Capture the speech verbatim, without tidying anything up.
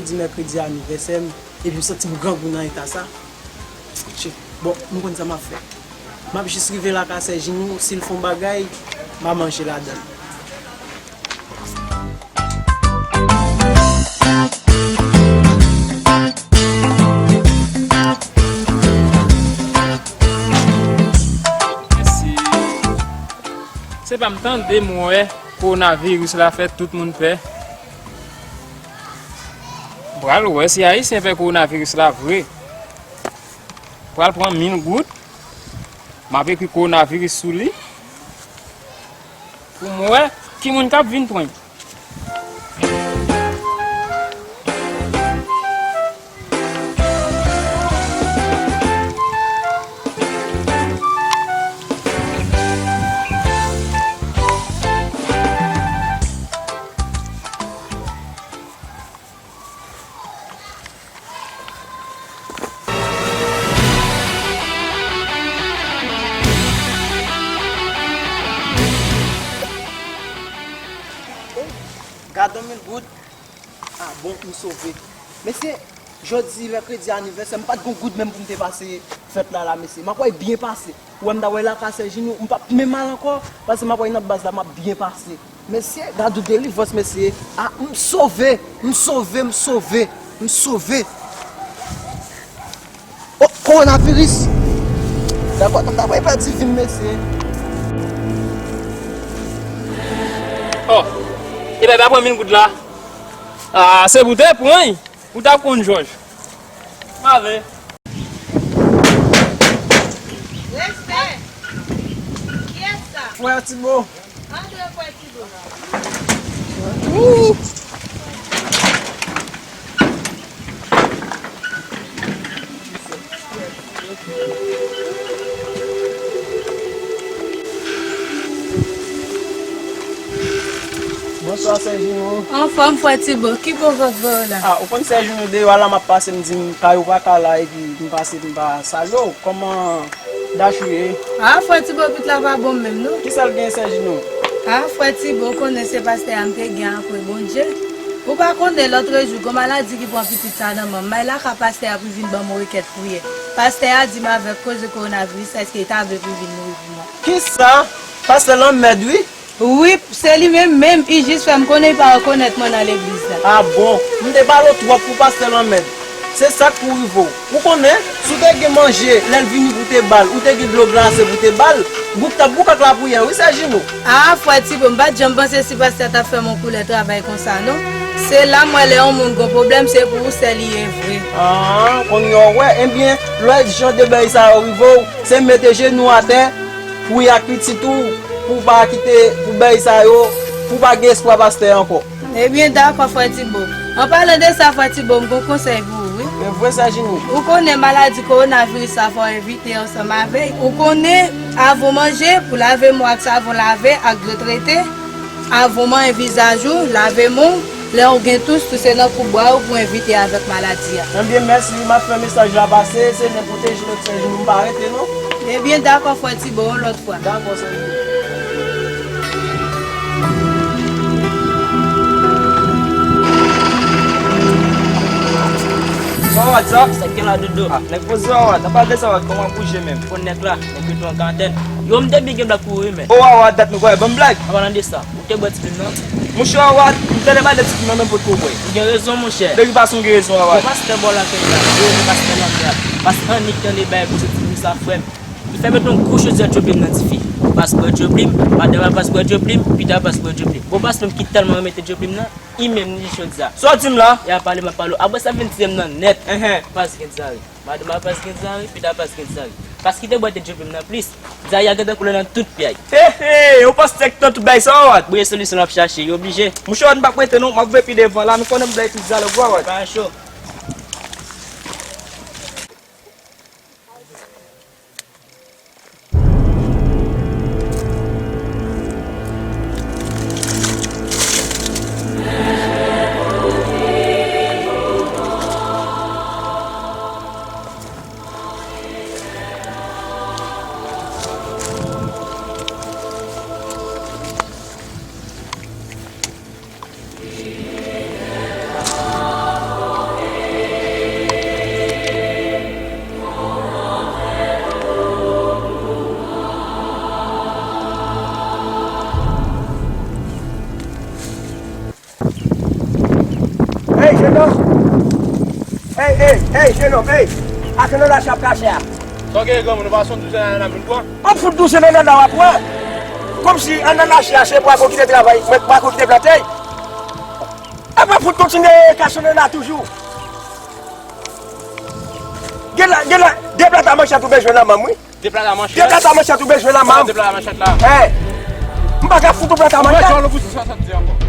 Jodi mèkredi anivèsè m, epi m santi m grangou nan eta sa. Tchè, bon, m konn sa m ap fè. M ap jis rive lakay sè Jinou, si l fè yon bagay, m a manje ladan l. Mèsi. Se pa m tande, m wè kowonaviris la fè tout moun pè. M pral wè si Ayisyen pè kowonaviris la vre. Pral pran mil goud. M ap ekri kowonaviris sou li pou m wè ki moun k ap vin pran. Gadon mil goud. Ah bon, m sove. Mesye, jodi mèkredi anivèsè, m pa t gon goud menm pou m te pase fèt la, la, mesye. M ap wè byen pase. Ou wè m ta wè lakay sè Jinou, m p ap menm al ankò, paske m ap wè nan baz la, m ap byen pase. Mesye, gad yon delivrans, mesye. Ah, m sove, m sove, m sove, m sove. Oh, kowonaviris! Dakò, m ta wè pèdi vi m, mesye. Oh, e bèbè pran mil goud la. Ah, se pou te pran, ou t ap konn jòj. M ale. Respè! Kiyès sa? Frè Tibo. Antre, frè Tibo. Wouh! Bonswa, sè Jinou. Anfòm, frè Tibo. Ki bò vant voye w la? Ah, ou konn sè Jinou deyò a la, m ap pase, m di m kay ou pa ka la, epi m pase, m pa salye w. Kòman dach ou ye? Ah, frè Tibo, pit la pa bon menm, non. Kisa l gen, sè Jinou? Ah, frè Tibo, ou konnen se pastè a m te gen apre Bondye. Ou pa konnen, lòtrejou, gon maladi ki pran pitit sa nan men m. M al lakay pastè a pou l vin ban m yon rekèt priyè. Pastè a di m avèk koze kowonaviris, èske l ta vle pou l vin mouri pou mwen. Kisa? Pastè lanmèd, wi. Wi, se li menm menm, li jis fè m konnen li pa rekonèt mwen nan legliz la. Ah bon, m te pale w twòp pou pastè lanmèd. Se sa k pou rive w. Ou konnen, si w te gen manje, lè l vini pou w te ba l, ou te gen dlo glase pou w te ba l, bouk t ap boukak lapriyè, wi, sè Jinou. Ah, frè Tibo, m pa t janm panse si pastè a t ap fè m yon koulè travay konsa, non. Se la m wè lè yon moun gon pwoblèm, se pou ou sèl li ye vre. Ah, kounye a w wè, ebyen, lè jan de bagay sa yo rive w, se mete jenou atè, pou w ak pitit ou, pou w pa kite, pou bagay sa yo, pou w pa gen espwa pastè ankò. Ebyen, dakò, frè Tibo. An palan de sa, frè Tibo, m gon konsèy pou ou, wi. Men vre, sè Jinou. Ou konnen maladi kowonaviris la, fò w evite ansanm avè l. Ou konnen, avan w manje, pou lave men w ak savon lave ak dlo trete, avan w manyen vizaj ou, lave men w. Lè w gen tous tou, se nan koub bra w pou w evite avèk maladi a. Ebyen, mèsi, wi, m ap fè mesaj la pase. Senyè pwoteje nou, sè Jinou, m pa rete, non. Ebyen, dakò, frè Tibo, yon lòt fwa. Dakò, sè Jinou. Sa w wad sa? Sa k gen la, Dodo? Ah, nèg poze w wad. Apa de sa w wad, kòman w bouje menm? Konn nèg la, nèg yo tou an karantèn. Yo, m te byen gen blag pou ou, wi, men. O, a wad dat nou kwè, ban m blag. An palan de sa, ou te bwè ti plim nan? Monchè, a wad, m tande pale de ti plim nan, men potko bwè. Ou gen rezon, monchè. Depi pase w gen rezon, a wad. Bon, pastè bò lakay la, yo rele pastè Lambert. Pastè annik tande bay pou se ti plim sa, frè m. Li fè met yon gwo chodyè djoplim nan tifi. Pastè djoplim, madanm al pastè djoplim, pita pastè djoplim. Bon, pastè m ki tèlman renmen te djoplim nan, li menm li chodyè. Sa w di m la? Y ap pale, m ap pale. Apre sa, vin tiye m nan nèt. Enhen. Pastè Genzari. Madanm al pastè Genzari, pita pastè Genzari. Pastè ki te bwè te djoplim nan plis. Zari a gentan koule nan tout pyay. He, he, yon pastè ki nan tout bagay sa, a wad. Bon, e solisyon l ap chache, yo oblije. Monchè, a wad, m p ap rete non, m ap voye pi devan la, men konnen m bay tout zale, a wad. Pa cho. Hey, jenòm, hey! Ase nan lache ap kache a. Sa w gen granmoun, ou pa sonn douz anana m vin pran? An fout douz anana w ap pran. Kòmsi anana che a se Pwako ki te travay, mwen Pwako ki te plante. E pa fout kontinye kache anana toujou. Gen la, gen la, de plata manchèt ou bezwen nan manm, wi. De plata manchèt. De plata manchèt ou bezwen nan manm. De plata manchèt la. Hey! M pa ka fout ou plata manchèt. Mwen, Jolo, pou sa, sa di ankò.